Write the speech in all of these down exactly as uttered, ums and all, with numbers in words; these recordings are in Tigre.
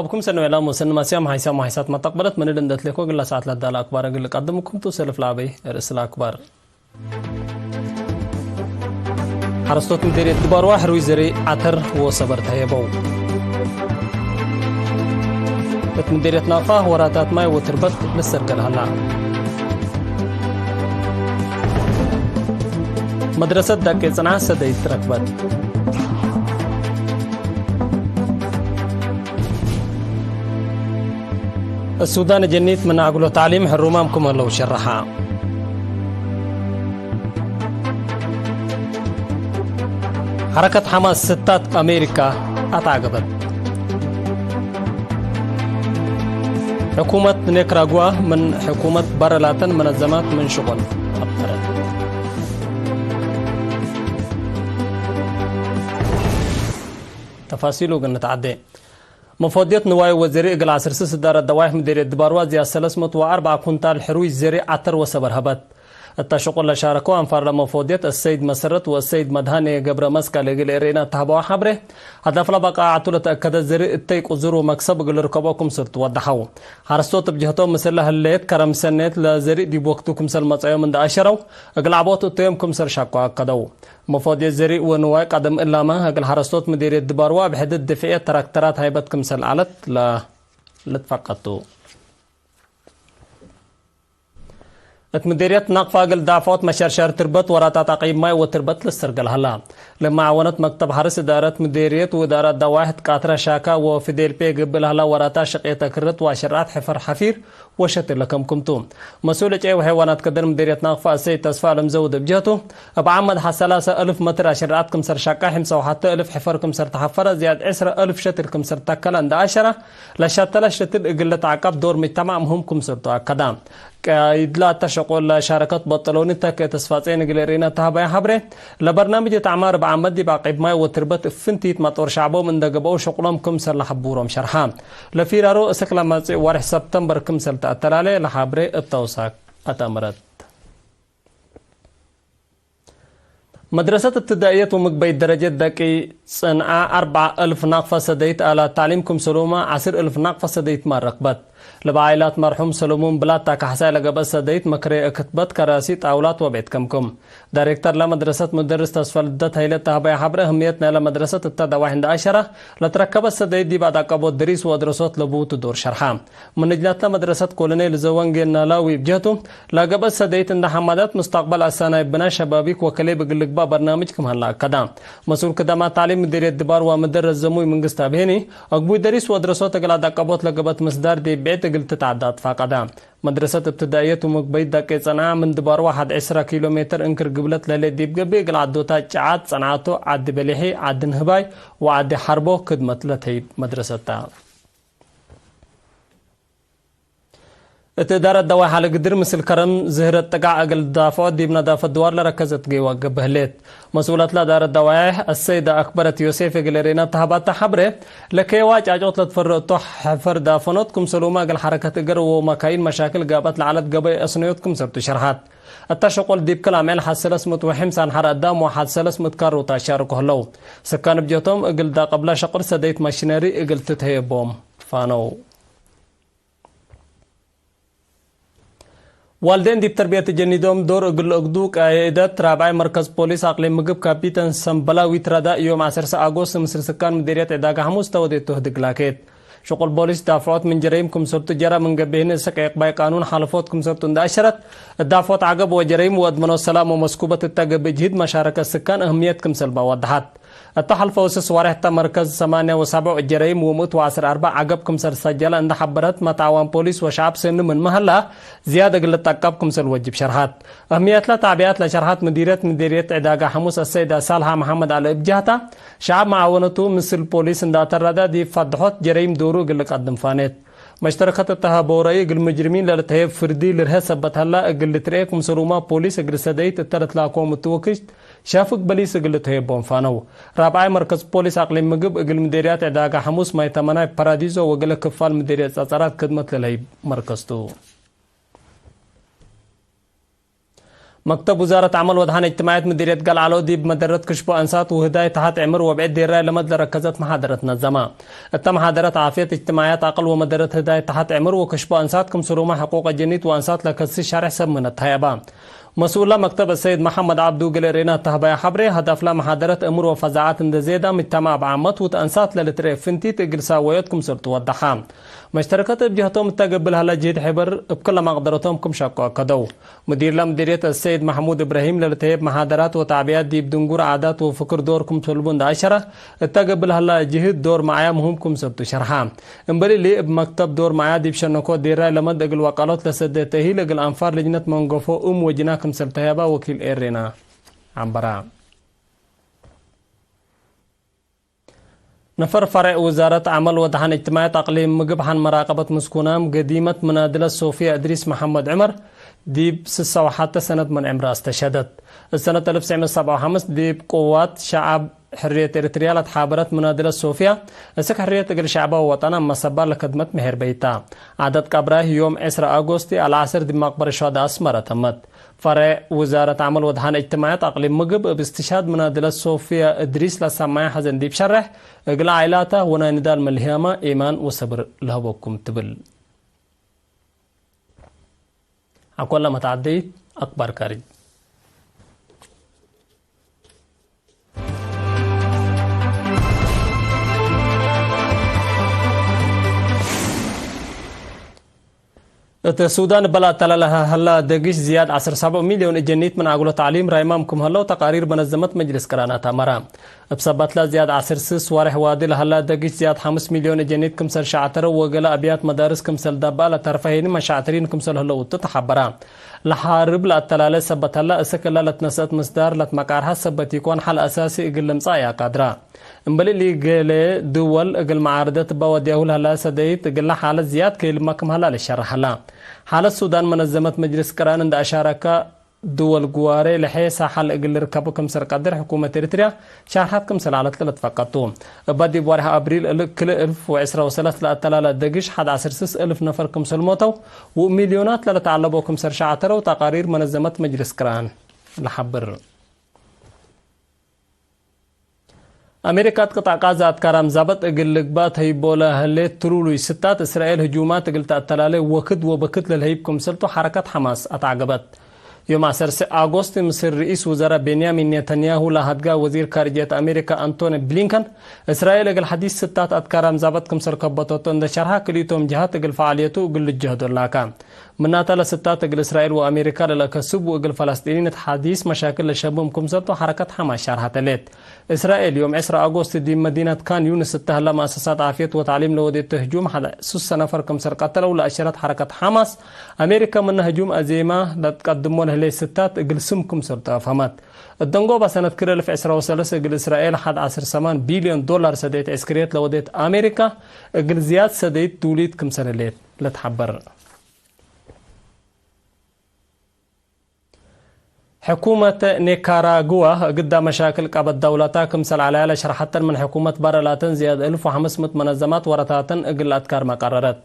ክምሰል ንውዕላም ወሰን ማስያም ሐይሳም ወሐይሳት መተቅበለት ምን እሊ እንደ ትሌኮ እግለ ሰዓት ለዳለ አክባር እግል ልቀድምኩም ቱ። ሰልፍ ለአበይ ርእስ ለአክባር። ሐረስቶት ምዴርየት ድባርዋ ሕሩይ ዘሬ ዐተር ወሰበር ተህየበው። እት ምዴርየት ናፋ ወራታት ማይ ወትርበት ልሰርገል ሀላ። መድረሰት ዳቄ ጽንዓ ሰደይት ረክበት። السودان جنيت من عقله تعليم حرومام كما لو شرحا. حركة حماس ستات أمريكا أتعقبت. حكومة نيكاراغوا من حكومة برلاتن منظمات من شغل أبطرت. تفاصيل وقلنا تعدي. መፎድየት ንዋይ ወዘሪ እግል ዐስር ስስ እዳረት ደዋይሕ ምዴርየት ድባርዋ ዝያድ ሰለስ ምእት ወአርበዕ ኩንታል ሕሩይ ዘሪ ዐተር ወሰበር ሀበት። እተ ሽቁል ለሻረከው አንፋር ለመፎድየት አሰይድ መሰረት ወአሰይድ መድሃኔ ገብረ መስቀል እግል ኤሬና ተሀበዋ ሐብሬ፣ ሀዳፍ ለበቃዓቱ ለተአከደ ዘሪ እተይ ቁዙር ወመክሰብ እግል ርከቦ ክምሰል ትወደሐው። ሐረስቶት እብ ጀህቶም፣ ምስለ ህለየት ከረም ሰኔት ለዘሪ ዲብ ወቅቱ ክምሰል መጸዮም እንደ አሸረው፣ እግል ዐቦት እተዮም ክምሰል ሻቆ አከደው። መፎድየት ዘሪእ ወንዋይ ቀደም እላመ፣ እግል ሐረስቶት ምዴርየት ድባርዋ እብ ሕድድ ድፍዕየት ተራክተራት ሃይበት ክምሰል ዐለት ለ-፣ ልትፈቀድ ቱ። እት ምዴርየት ናቅፋ እግል ዳፍዖት መሸርሸር ትርበት ወራታት አቂብ ማይ ወትርበት ልሰርገል ሀላ። ለመዓወነት መክተብ ሐርስ እዳረት ምዴርየት ወእዳራት ደዋይሕ ትቃትረ ሻካ ወፊዴልፔ ግብል ሀላ ወራታት ሸቄተ ክርት ወአሸርዓት ሕፈር ሐፊር ወሸትል ለከምክምቱ። መስኡል ዕጨይ ወሐይዋናት ከደር ምዴርየት ናቅፋ እሰይድ ተስፋ አለም ዘውድ እብ ጀህቱ፣ እብ ዓመት ሐ ሰላሰ አልፍ መትር አሸርዓት ክምሰል ሸቃ፣ ሕምሰ ወሐተ አልፍ ሕፈር ክምሰል ተሐፈረ፣ ዝያድ ዕስረ አልፍ ሸትል ክምሰል ተከለ እንደ አሸረ፣ ለሸተለ ሸትል እግል ልትዐቀብ ዶር ምጅተማዕ ምህም ክምሰልቱ አከዳ። ቀይድላ እተ ሸቁል ለሻረከት በጠሎኒ ተኬ ተስፋጼን እግል ኤሬና ተሀበያ ሐብሬ፣ ለበርናምጅ እት አዕማር እብ ዓመት ዲብ አቂብ ማይ ወትርበት እብ ፍንቲት መጦር ሸዕቦም እንደ ገብአው ሸቁሎም ክምሰል ለሐቡሮም ሸርሐ። ለፊራሮ እስክ ለመጽእ ወርሕ ሰብተምበር ክምሰል ተአተላሌ ለሐብሬ እብ ተውሳክ አተምረት። መድረሰት እብትዳእየት ወምግበይት ደረጀት ደቂ ጽንዓ አርበዕ አልፍ ናቅፈ ሰደይት አላት ተዕሊም ክምሰሉመ ዐስር አልፍ ናቅፈ ሰደይት ማል ረክበት። ለበዓይላት መርሑም ሰለሙን ብላታ ካሕሳይ ለገብአት ሰደይት መክሬ እክትበት ከራሲ ጣውላት ወቤት ከምክም። ዳይሬክተር ለመድረሰት ሙደርስ ተስፈ ልደት ሀይለ ተሀበየ ሐብረ እህምየት ናይለ መድረሰት እተ ደዋይሕ እንደ አሸረ፣ ለትረከበት ሰደይት ዲብ አዳቀቦት ድሪስ ወአድረሶት ለቡቱ ዶር ሸርሐ። ምንጅላትለ መድረሰት ኮሎኔል ዘወንጌል ናላዊ እብ ጀህቱ፣ ለገብአት ሰደይት እንደ ሐማዳት ሙስተቅበል አሳናይ ብናይ ሸባቢክ ወከሌብ እግል ልግባእ በርናምጅ ክም ሀለ አከዳ። መስኡል ክደማት ተዕሊም ምዲርየት ድባር ወምደረስ ዘሙይ መንግስትአብ ሄኒ፣ አግቡይ ደሪስ ወአድረሶት እግል አዳቀቦት ለገብአት ምስዳር ዲብ ብዕድ እግል ትትዓዳ ትፋቀደ። መድረሰት እብትዳእየት ወምግበይት ዳቄ ጸንዓ ምን ድባርዋ ሐድ ዕስረ ኪሎ ሜትር እንክር ግብለት ለህሌት ዲብ ገብእ፣ እግል ዐዶታት ጨዓት ጸንዓቱ ዐዲ በሊሒ፣ ዐዲ ንህባይ ወዐዲ ሐርቦ ክድመት ለተይብ መድረሰት ተ። እት እዳረት ደዋይ ሐለ ግድር ምስል ከረም ዝህረት ጥቃዕ እግል ዳፍዖ ዲብ ነዳፈት ድዋር ለረከዘት ገይዋ ገብእ ህሌት። መስኡለትለ እዳረት ደዋይ አሰይደ አክበረት ዮሴፍ እግል ኤሬና ተሀባተ ሐብሬ፣ ለከየዋ ጫጮት ለትፈረእ እቱ ሕፈር ዳፈኖት ክምሰሉመ እግል ሐረከት እገር ወመካይን መሻክል ጋብአት ለዐለት ገበይ አስነዮት ክምሰልቱ ሸርሐት። እተ ሸቁል ዲብ ክል አምዕል ሐድ ሰለስ ምእት ወሕምሳን ሐር አዳም ወሐድ ሰለስ ምእት ካሮት አሻርኮ ህለው። ስካን እብ ጀቶም እግል ዳቀብላ ሸቁል ሰደይት ማሽነሪ እግል ትትሀየቦም ፋነው። ዋልዴን ዲብ ተርብየት ጀኒዶም ዶር እግል ለአግዱ ቃይደት ራብዓይ መርከዝ ፖሊስ አቅሊም ምግብ ካፒተን ሰምበላዊት ረዳ ዮም ዐሰርሰ አጎስት ምስል ስካን ምዲርየት ዕዳጋ ሐሙስ ተወዴቱ ህድግ ላኬት። ሽቁል ቦሊስ ዳፍዖት ምን ጀረይም ክምሰልቱ ጀራ ምን ገብእ ህኒ እስክ ዕቅባይ ቃኑን ሐለፎት ክምሰልቱ እንደ አሸረት፣ እት ዳፍዖት ዐገብ ወጀረይም ወአድመኖት ሰላም ወመስኩበት እተ ገብእ ጅህድ መሻረከት ስካን እህምየት ክምሰልባ ወደሐት። እተ ሐልፈ ወስስ ዋሬሕ እተ መርከዝ ሰማንያ ወሰብዕ ጀረይም ወምእት ወዐስር አርበዕ ዐገብ ክምሰል ሰጀለ እንደ ሐበረት፣ መትዐዋን ፖሊስ ወሸዐብ ሰኒ ምንመ ሀላ ዝያድ እግል ልትዐቀብ ክምሰል ወጅብ ሸርሐት። እህምየትለ ተዕቢያት ለሸርሐት ምዲርየት ምዲርየት ዕዳጋ ሐሙስ አሰይደ ሳልሐ መሐመድ ዐሊ እብ ጀህታ፣ ሸዐብ መዓወነቱ ምስል ፖሊስ እንደ አተረደ ዲብ ፈድሖት ጀረይም ዶሩ እግል ልቀድም ፋኔት። መሽተረከት እተ ሀበው ረኢ እግል ሙጅሪሚን ለልትሀየብ ፍርዲ ልርሀ ሰበት ሀላ እግል ልትርኤ ክምሰሉመ ፖሊስ እግል ሰደይት እተ ልትላኮም እቱ ወክሽት ሻፍግ በሊስ እግል ልትሀየቦም ፋነው። ራብዓይ መርከዝ ፖሊስ አቅሊም ምግብ እግል ምዴርያት ዕዳጋ ሐሙስ ማይ ተመናይ ፓራዲዞ ወገለ ክፋል ምዴርያት ጸጸራት ክድመት ለልሀይብ መርከዝ ቱ። መክተብ ውዛረት ዐመል ወድሓን እጅትማዕየት ምዲርየት ገልዓሎ ዲብ መደረት ክሽቦ አንሳት ወህዳይ ተሐት ዕምር ወብዕድ ዴራይ ለመድ ለረከዘት መሓደረት ነዘመ። እተ መሓደረት ዓፍየት እጅትማዕየት፣ አቅል ወመደረት ህዳይ ተሐት ዕምር ወክሽቦ አንሳት ክምስሉመ ሕቁቅ ጀኒት ወአንሳት ለከሲ ሸሬሕ ሰብ ምነ ተሀየበ። መስኡላ መክተብ አሰይድ መሐመድ ዐብዱ እግል እሬና ተህበያ ሐብሬ፣ ሀዳፍላ መሓደረት እምር ወፈዛዐት እንዴ ዜዳ ምጅተማዕ ብዓመት ውት አንሳት ለልትርኤ ፍንቲት እግል ሳወዮት ክምሰል ትወደሐ። መሽተረከት እብ ጀህቶም እተ ገብእ ለሀላ ጅህድ ሕበር እብ ክለ መቅደረቶም ክም ሸቁ አከደው። ሙዲርላ ምዲርየት አሰይድ መሕሙድ እብራሂም ለልትሀየብ መሓደራት ወተዕብያት ዲብ ድንጉር ዓዳት ወፍክር ዶር ክምሰልቡ እንደ አሸረ፣ እተ ገብእ ለሀላ ጅህድ ዶር መዓያ ምሁም ክምሰልቱ ሸርሐ። እምበል እሊ፣ እብ መክተብ ዶር መዓያ ዲብ ሸነኮ ዴራይ ለመድ እግል ወቀሎት ለሰዴ ተእሂል እግል አንፋር ልጅነት መንገፎ እም ወጅና ክምሰል ተህያባ ወኪል ኤሬና ዐንበራ። ነፈር ፈሬዕ ውዛረት ዐመል ወደሓን እጅትማዕየት አቅሊም ምግብ ሐን መራቀበት ምስኩናም ገዲመት ምናድለት ሶፍያ እድሪስ መሐመድ ዕመር ዲብ ስሳ ወሐተ ሰነት ምን ዕምራ አስተሸደት። እሰነት አልፍ ትስዕ ምእት ሰብዓ ወሐምስ ዲብ ቅዋት ሸዓብ ሕርየት ኤሪትርያ ለትሓበረት ምናድለት ሶፍያ፣ እስክ ሕርየት እግል ሸዕባ ወወጠና መሰባ ለከድመት ምሔር በይታ። ዓደት ቀብራ ዮም ዕስራ አጎስቲ አልዐስር ዲብ መቅበር ሸሁዳ አስመረ ተመት። ፈሬዕ ውዛረት ዐመል ወድሓን እጅትማዕየት አቅሊም ምግብ እብ እስትሽሃድ ምናድለት ሶፍያ እድሪስ ለሰማየ ሐዘን ዲብ ሸሬሕ፣ እግል ዓኢላተ ወናይ ንዳል መልህያመ ኢማን ወሰብር ለሀበኩም ትብል። አኮለ መትዓደይት አክባር ካርጅ። እት ሱዳን እበ ለአተላለ ሀላ ደግሽ ዝያድ ዐስር ሰብዕ ሚልዮን እጀኒት ምን አግሎ ተዕሊም ራይማም ክም ሀለው ተቃሪር መነዘመት መጅልስ ቅራናት አመረ። እብ ሰበትላ ዝያድ ዐስር ስስ ወሬሕ ዋዲ ለሀላ ደግሽ ዝያድ ሐምስ ሚልዮን እጀኒት ክምሰል ሸዕተረው ወገለ አብያት መዳርስ ክምሰል ዳባእ ለተርፈ ሄኒ መሻዕትሪን ክምሰል ህለው እቱ ተሐበረ። ለሐርብ ለአተላለ ሰበት ሀላ፣ እስክ እለ ለትነሰአት ምስዳር ለትመቃርሐ ሰበት ኢኮን ሐል አሳሲ እግል ልምጸእ አያቃድራ። እምበል እሊ፣ ገሌ ድወል እግል መዓርደት እበ ወድያሁ ለሀላ ሰደይት እግለ ሓለት ዝያድ ከይልመ ክም ሀላ ልሸረሕ ሀላ። ሓለት ሱዳን መነዘመት መጅልስ ቅራን እንደ አሻረከ፣ ድወል ግዋሬ ለሔሳ ሐል እግል ልርከብ ክምሰል ቀድር ሕኩመት ኤሪትርያ ሻርሐት ክምሰል ዐለት ለልትፈቀድ ቱ። እበ ዲብ ወርሐ አብሪል እሊ ክልኤ እልፍ ወዕስራ ወሰለስ ለአተላለ ደግሽ ሐድ ዐስር ስስ እልፍ ነፈር ክምሰል ሞተው ወሚልዮናት ለልትዐለቦ ክምሰል ሸዕተረው ተቃሪር መነዘመት መጅልስ ቅራን ለሐብር። አሜሪካ እት ቅጣዕ ቃዛ አትካራም ዛበጥ እግል ልግባእ ተይቦ ለህሌት ትሉሉይ ስታት፣ እስራኤል ህጁማት እግል ተአተላሌ ወክድ ወበክድ ለልሀይብ ክምሰልቱ ሐረከት ሐማስ አትዐገበት። ዮም ዐሰርሰ አጎስት፣ ምስል ርኢስ ውዘራ ቤንያሚን ኔተንያሁ ለሀድጋ ወዚር ካርጅየት አሜሪካ አንቶኒ ብሊንከን፣ እስራኤል እግል ሐዲስ ስታት አትካራም ዛበጥ ክምሰል ከበተቱ እንደ ሸርሐ፣ ክልኢቶም ጀሃት እግል ፈዓልየቱ እግል ልጀህዶ ላካ። ምናተ ለስታት እግል እስራኤል ወአሜሪካ ለለከስብ ወእግል ፈለስጢኒን እት ሐዲስ መሻክል ለሸብም ክምሰልቱ ሐረከት ሐማስ ሻርሐት ህሌት። እስራኤል ዮም ዕስራ አጎስት ዲብ መዲነት ካን ዩንስ እተ ህላ መአሰሳት ዓፍየት ወተዕሊም ለወዴቱ ህጁም ሐድ ሱሰ ነፈር ክምሰል ቀተለው ለአሸረት ሐረከት ሐማስ፣ አሜሪካ ምነ ህጁም አዜማ ለትቀድሞ ለህሌት ስታት እግል ስም ክምሰልቱ አፍሀመት። እት ደንጎበ ሰነት ክል እልፍ ዕስራ ወሰለስ እግል እስራኤል ሐድ ዐስር ሰማን ቢልዮን ዶላር ሰደይት ዕስክርየት ለወዴት አሜሪካ፣ እግል ዝያድ ሰደይት ዱሊት ክምሰል ህሌት ለትሐበር። ሕኩመት ኒካራግዋ እግዳ መሻክል ቀበት ደውለታ ክምሰል ዐለያ ለሸርሐተን ምን ሕኩመት በረ ላተን ዝያድ እልፍ ወሐምስ ምእት መነዘማት ወራታተን እግል አትካርመ ቀረረት።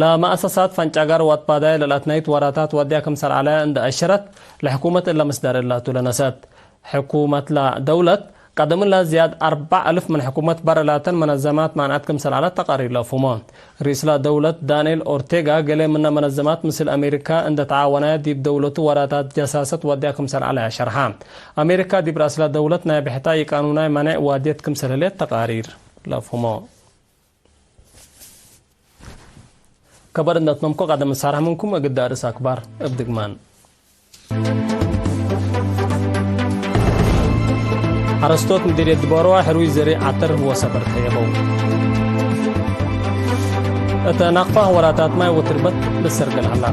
ለመአሰሳት ፈንጫጋር ወአትባዳየ ለልአትናይት ወራታት ወድያ ክምሰል ዐለያ እንደ አሸረት፣ ለሕኩመት እለ ምስዳር እላቱ ለነሰአት። ሕኩመትላ ደውለት፣ ቀደምላ ዝያድ አርበዕ እልፍ ምን ሕኩመት በረ ላተን መነዘማት ማንዐት ክምሰል ዐለት ተቃሪር ለአፍሁሞ። ርኢስላ ደውለት ዳንኤል ኦርቴጋ፣ ገሌ ምነ መነዘማት ምስል አሜሪካ እንደ ተዓወናየ ዲብ ደውለቱ ወራታት ጀሳሰት ወድያ ክምሰል ዐለያ ሸርሐ። አሜሪካ ዲብ ረአስላ ደውለት ናይ ብሕታ ኢቃኑናይ መኔዕ ዋድየት ክምሰል ህሌት ተቃሪር ለአፍሁሞ። ከበር እንደ አትመምኮ ቀደም እሳርሕ ምንኩም እግዳ ርእስ አክባር እብ ድግማን። ሐረስቶት ምዲርየት ድቦረዋ ሕሩይ ዘሪዕ ዐተር ወሰበር ተየበው። እተ ናቅፋ ወራታት ማይ ወትርበት ልሰርገል ዐላ።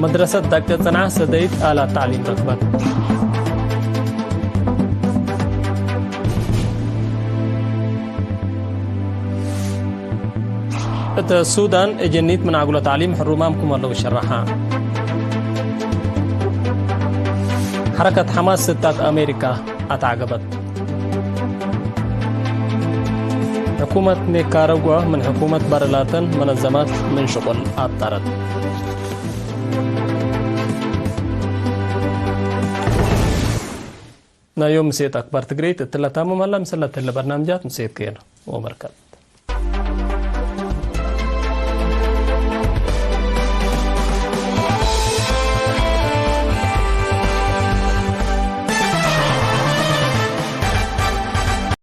መድረሰት ዳቅት ጽንዓ ሰደይት አላት ተዕሊም ረክበት። እተ ሱዳን እጀኒት ምን አግሎ ተዕሊም ሕሩማም ክም ዐለው ሸረሐ። ሐረከት ሐማስ ስታት አሜሪካ አትዐገበት። ሕኩመት ኒካራጓ ምን ሕኩመት በረ ላተን መነዘማት ምን ሽቁል አብጠረት። ናይ ዮም ምሴት አክባር ትግሬይት እትለ ታምም ሀላ፣ ምስል ለትህለ በርናምጃት ምሴት ኬን ወበርከት።